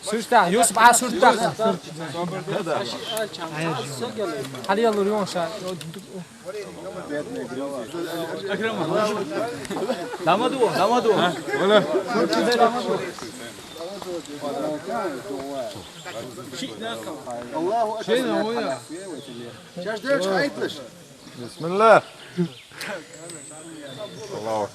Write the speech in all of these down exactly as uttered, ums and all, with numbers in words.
Сюртах, Юсуп, а сюртах. Хали ялур, юн ша. Дамаду, дамаду. Аллаху акбар. Шаш дерч хайтыш. Бисмилла. Аллаху.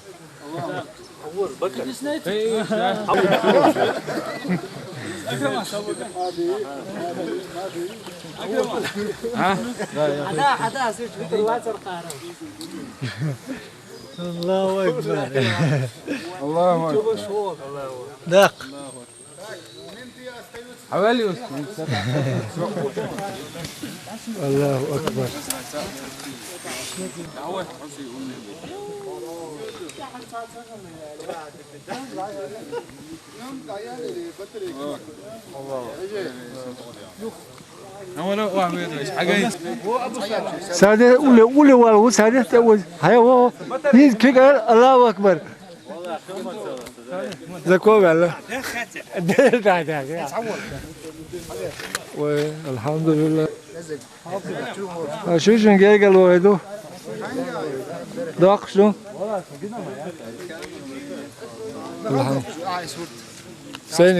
Хада, хада, сыч битер вацар кара. Аллаху акбар. Аллаху акбар. Дак. Аллаху акбар. Саде уле, уле вал, саде те уз. Хай, о, низ кик ал, Аллаху акбар. Закон, Аллах. Да, да, да. Ой, алхамдулилла. А шу шун гергел ойду. Дак шу. Алхам. Сен